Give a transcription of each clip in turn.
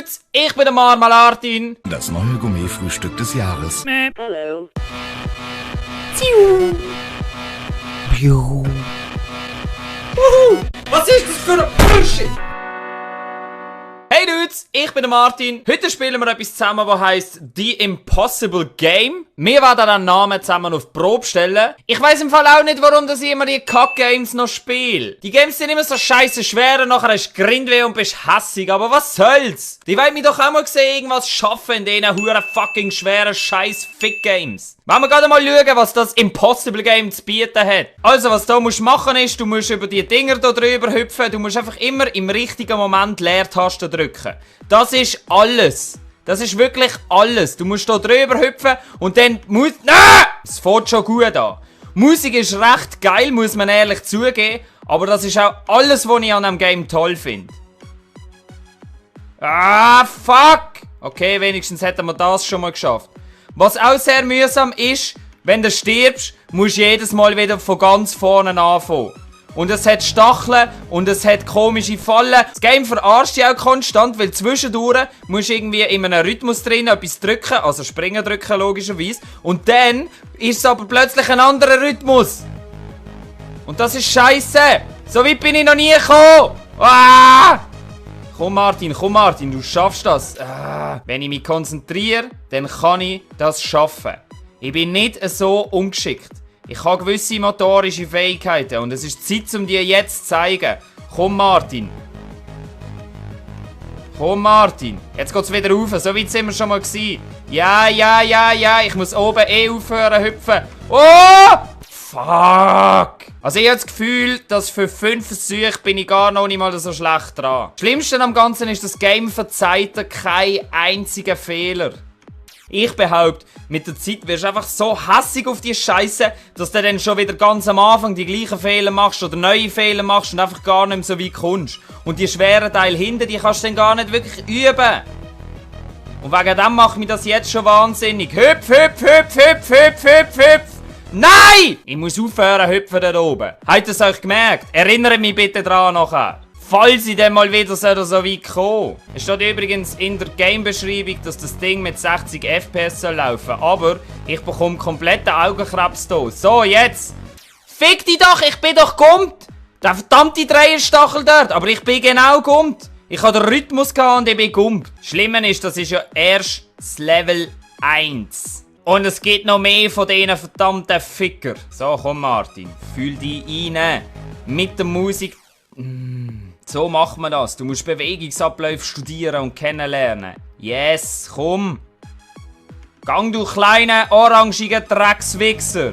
Dudes, ich bin der Martin. Das neue Gourmet-Frühstück des Jahres. Hallo. Was ist das für ein Bullshit? Hey Dudes, ich bin der Martin. Heute spielen wir etwas zusammen, das heisst The Impossible Game. Wir werden den Namen zusammen auf die Probe stellen. Ich weiss im Fall auch nicht, warum ich immer die Kack-Games noch spiele. Die Games sind immer so scheiße schwer und nachher hast du Grindweh und bist hässig. Aber was soll's? Die wollen mich doch auch mal sehen, irgendwas schaffen in diesen huren fucking schweren scheiß Fick-Games. Wollen wir gerade mal schauen, was das Impossible Game zu bieten hat. Also, was du musst machen ist, du musst über die Dinger hier drüber hüpfen. Du musst einfach immer im richtigen Moment Leertaste drücken. Das ist alles. Das ist wirklich alles. Du musst hier drüber hüpfen und dann muss... Nein! Es fängt schon gut an. Musik ist recht geil, muss man ehrlich zugeben. Aber das ist auch alles, was ich an diesem Game toll finde. Ah, fuck! Okay, wenigstens hätten wir das schon mal geschafft. Was auch sehr mühsam ist, wenn du stirbst, musst du jedes Mal wieder von ganz vorne anfangen. Und es hat Stacheln und es hat komische Fallen. Das Game verarscht dich auch konstant, weil zwischendurch musst du irgendwie in einem Rhythmus drin etwas drücken, also springen drücken logischerweise. Und dann ist es aber plötzlich ein anderer Rhythmus. Und das ist scheiße. So weit bin ich noch nie gekommen. Ah! Komm Martin, du schaffst das. Wenn ich mich konzentriere, dann kann ich das schaffen. Ich bin nicht so ungeschickt. Ich habe gewisse motorische Fähigkeiten und es ist Zeit, um dir jetzt zu zeigen. Komm Martin. Jetzt geht's wieder rauf, so weit sind wir schon mal gewesen. Ja, ich muss oben aufhören hüpfen. Oh! Fuck! Also ich habe das Gefühl, dass für 5 Versuche bin ich gar noch nicht mal so schlecht dran. Das Schlimmste am Ganzen ist, das Game verzeiht dir keinen einzigen Fehler. Ich behaupte, mit der Zeit wirst du einfach so hässig auf die Scheiße, dass du dann schon wieder ganz am Anfang die gleichen Fehler machst oder neue Fehler machst und einfach gar nicht mehr so weit kommst. Und die schweren Teile hinten, die kannst du dann gar nicht wirklich üben. Und wegen dem macht mich das jetzt schon wahnsinnig. Hüpf! Nein! Ich muss aufhören hüpfen da oben. Habt ihr es euch gemerkt? Erinnert mich bitte dran nachher. Falls ich dann mal wieder so weit komme. Es steht übrigens in der Game-Beschreibung, dass das Ding mit 60 FPS soll laufen. Aber ich bekomme kompletten Augenkrebs hier. So, jetzt! Fick dich doch, ich bin doch gummt! Der verdammte Dreierstachel dort, aber ich bin genau gummt. Ich habe den Rhythmus gehabt und ich bin gummt. Schlimmer ist, das ist ja erst das Level 1. Und es gibt noch mehr von diesen verdammten Ficker. So, komm Martin, fühl dich rein. Mit der Musik... So macht man das. Du musst Bewegungsabläufe studieren und kennenlernen. Yes, komm. Gang, du kleine, orangiger Dreckswichser.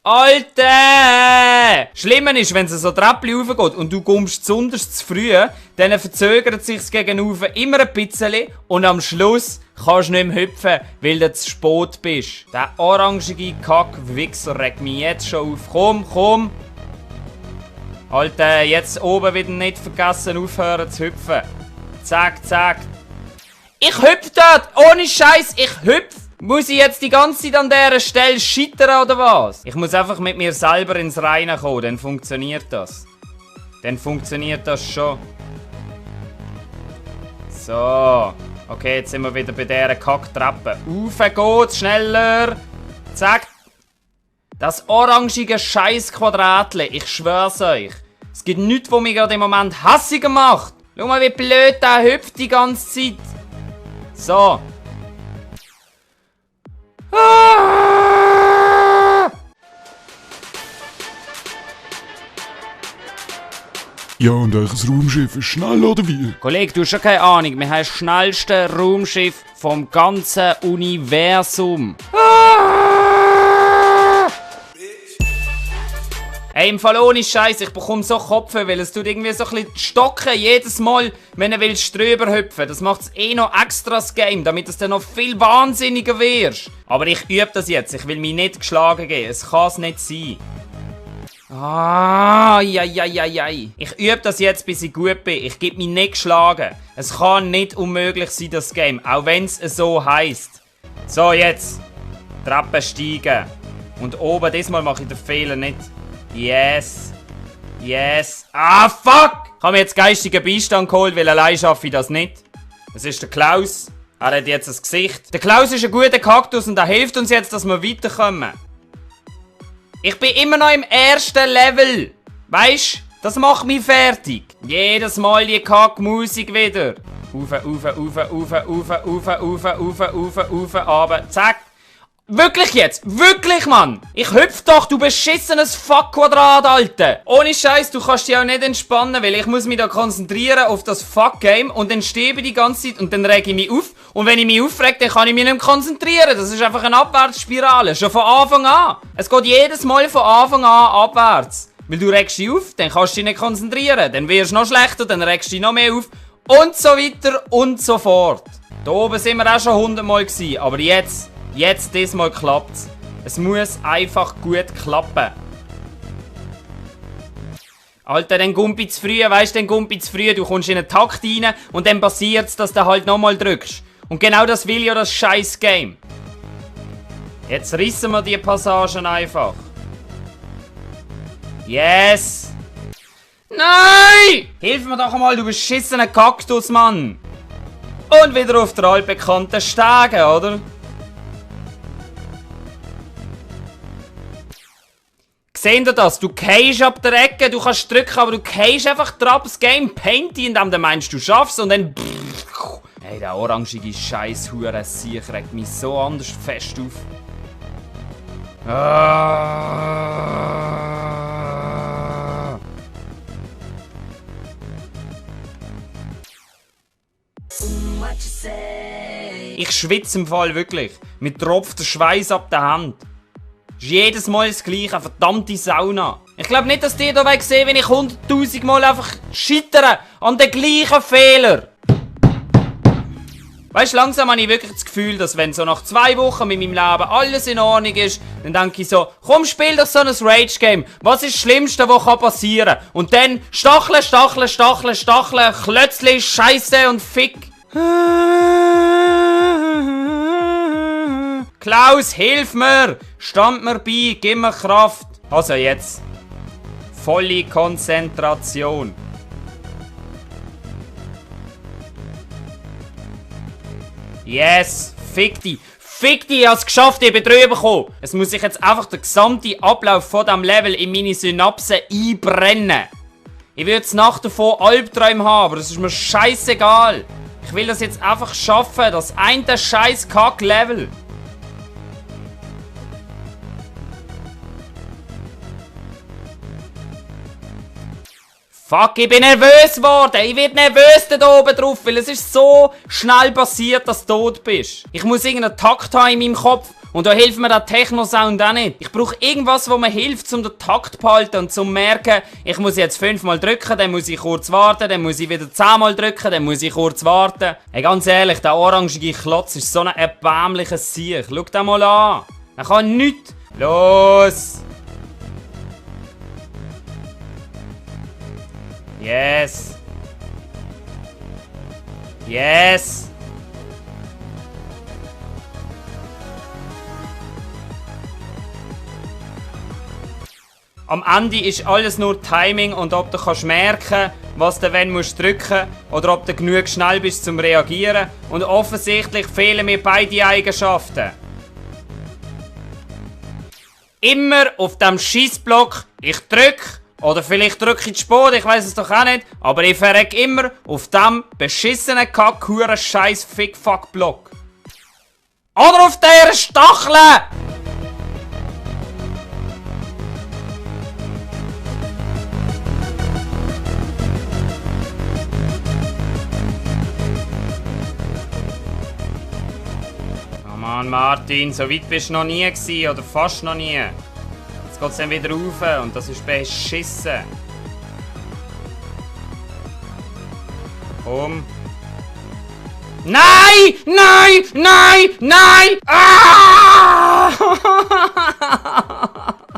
Alter! Schlimmer ist, wenn es so Treppchen raufgeht und du kommst besonders zu früh, dann verzögert sich gegen oben immer ein bisschen und am Schluss kannst du nicht mehr hüpfen, weil du zu spät bist. Der orangige Kack-Wichser regt mich jetzt schon auf. Komm! Alter, jetzt oben wieder nicht vergessen aufhören zu hüpfen. Zack. Ich hüpf dort! Ohne Scheiß, ich hüpf! Muss ich jetzt die ganze Zeit an dieser Stelle scheitern oder was? Ich muss einfach mit mir selber ins Reine kommen, dann funktioniert das. Dann funktioniert das schon. So. Okay, jetzt sind wir wieder bei dieser Kacktreppe. Rauf geht's, schneller! Zack! Das orangige Scheiß-Quadratli, ich schwör's euch. Es gibt nichts, was mich gerade im Moment hässiger macht. Schau mal, wie blöd der hüpft die ganze Zeit. So. Ja, und eures Raumschiff ist schnell, oder wie? Kollege, du hast schon keine Ahnung. Wir haben das schnellste Raumschiff vom ganzen Universum. Ey, im Fall ohne Scheiß, ich bekomme so Kopfweh, weil es tut irgendwie so ein bisschen stocken jedes Mal, wenn du willst drüber hüpfen. Das macht es eh noch extra das Game, damit es dann noch viel wahnsinniger wirst. Aber ich übe das jetzt, ich will mich nicht geschlagen geben. Es kann es nicht sein. Ich übe das jetzt, bis ich gut bin. Ich gebe mich nicht geschlagen. Es kann nicht unmöglich sein, das Game, auch wenn es so heisst. So, jetzt. Treppen steigen. Und oben, diesmal mache ich den Fehler nicht. Yes. Ah, fuck! Ich habe mir jetzt geistigen Beistand geholt, weil allein schaffe ich das nicht. Es ist der Klaus. Er hat jetzt ein Gesicht. Der Klaus ist ein guter Kaktus und er hilft uns jetzt, dass wir weiterkommen. Ich bin immer noch im ersten Level. Weisst, das macht mich fertig. Jedes Mal die Kackmusik wieder. Ufe, runter, zack. Wirklich jetzt? Wirklich, Mann? Ich hüpf doch, du beschissenes Fuck-Quadrat, Alter! Ohne Scheiß, du kannst dich auch nicht entspannen, weil ich muss mich da konzentrieren auf das Fuck-Game und dann stehe ich die ganze Zeit und dann rege ich mich auf. Und wenn ich mich aufrege, dann kann ich mich nicht mehr konzentrieren. Das ist einfach eine Abwärtsspirale, schon von Anfang an. Es geht jedes Mal von Anfang an abwärts. Weil du regst dich auf, dann kannst du dich nicht konzentrieren. Dann wirst du noch schlechter, dann regst du dich noch mehr auf. Und so weiter und so fort. Da oben sind wir auch schon 100 Mal gewesen, aber jetzt diesmal klappt's. Es muss einfach gut klappen. Alter, den Gumpi zu früh, weisst du, den Gumpi zu früh, du kommst in einen Takt rein und dann passiert's, dass du halt nochmal drückst. Und genau das will ja das scheiß Game. Jetzt rissen wir die Passagen einfach. Yes! Nein! Hilf mir doch einmal, du beschissener Kaktus, Mann! Und wieder auf der altbekannten Stege, oder? Seht ihr das? Du gehst ab der Ecke, du kannst drücken, aber du gehst einfach drauf. Das Game paint dich, indem du meinst, du schaffst und dann... Hey, der orangige Scheiß-Hure-Siech regt mich so anders fest auf. Ich schwitze im Fall wirklich. Mir tropft der Schweiß ab der Hand. Ist jedes Mal das gleiche, eine verdammte Sauna. Ich glaube nicht, dass die hier sehen, wenn ich 100'000 Mal einfach scheitere an den gleichen Fehler. Weißt du, langsam habe ich wirklich das Gefühl, dass wenn so nach 2 Wochen mit meinem Leben alles in Ordnung ist, dann denke ich so, komm, spiel doch so ein Rage-Game. Was ist das Schlimmste, was passieren kann? Und dann stacheln, Klötzli, Scheiße und Fick. Klaus, hilf mir! Stand mir bei, gib mir Kraft! Also jetzt. Volle Konzentration. Yes! Fick dich! Fick dich, ich hab's geschafft, ich bin drüber gekommen! Es muss sich jetzt einfach der gesamte Ablauf von diesem Level in meine Synapsen einbrennen. Ich will jetzt Nacht davon Albträume haben, aber das ist mir scheißegal. Ich will das jetzt einfach schaffen, das eine scheiß Kack-Level. Fuck, ich bin nervös geworden. Ich werde nervös da oben drauf, weil es ist so schnell passiert, dass du tot bist. Ich muss irgendeinen Takt haben in meinem Kopf und da hilft mir der Techno-Sound auch nicht. Ich brauche irgendwas, wo mir hilft, um den Takt zu behalten und zu merken, ich muss jetzt 5-mal drücken, dann muss ich kurz warten, dann muss ich wieder 10-mal drücken, dann muss ich kurz warten. Hey, ganz ehrlich, der orangige Klotz ist so ein erbärmliches Siech. Schau den mal an. Er kann nichts. Los! Yes! Yes! Am Ende ist alles nur Timing und ob du kannst merken, was du wenn musst drücken oder ob du genug schnell bist zum Reagieren. Und offensichtlich fehlen mir beide Eigenschaften. Immer auf dem Schießblock, ich drücke. Oder vielleicht drücke ich die Spur, ich weiß es doch auch nicht. Aber ich verreck immer auf dem beschissenen Kack-Huren-Scheiß-Fick-Fuck-Block. Oder auf dieser Stachel! Oh Mann, Martin, so weit bist du noch nie gewesen, oder fast noch nie. Jetzt geht es dann wieder rauf und das ist beschissen. Komm. Nein! Nein! Nein! Nein! Ah!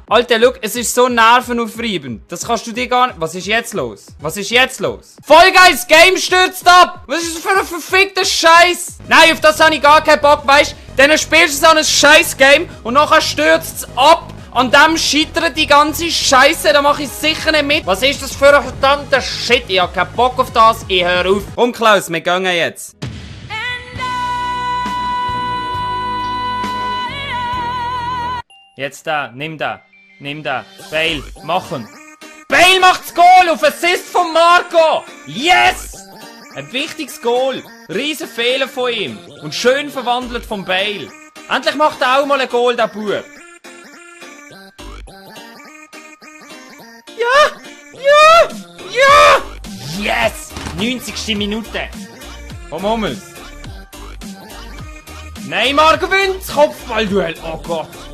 Alter, schau, es ist so nervenaufreibend. Das kannst du dir gar nicht... Was ist jetzt los? Was ist jetzt los? Voll geil, das Game stürzt ab! Was ist das für ein verfickter Scheiß? Nein, auf das habe ich gar keinen Bock, weißt du? Dann spielst du so ein Scheiß-Game und nachher stürzt es ab. An dem scheitert die ganze Scheiße, da mache ich sicher nicht mit. Was ist das für ein verdammter Shit? Ich habe keinen Bock auf das, ich höre auf. Komm Klaus, wir gehen jetzt. Jetzt da, nimm da. Nimm da. Bale, machen. Bale macht das Goal auf Assist von Marco! Yes! Ein wichtiges Goal. Riesen Fehler von ihm. Und schön verwandelt von Bale. Endlich macht er auch mal ein Goal, der Bub. Ja! Ja! Ja! Yes! 90. Minute. Vom Hummels. Neymar gewinnt das Kopfballduell. Oh Gott.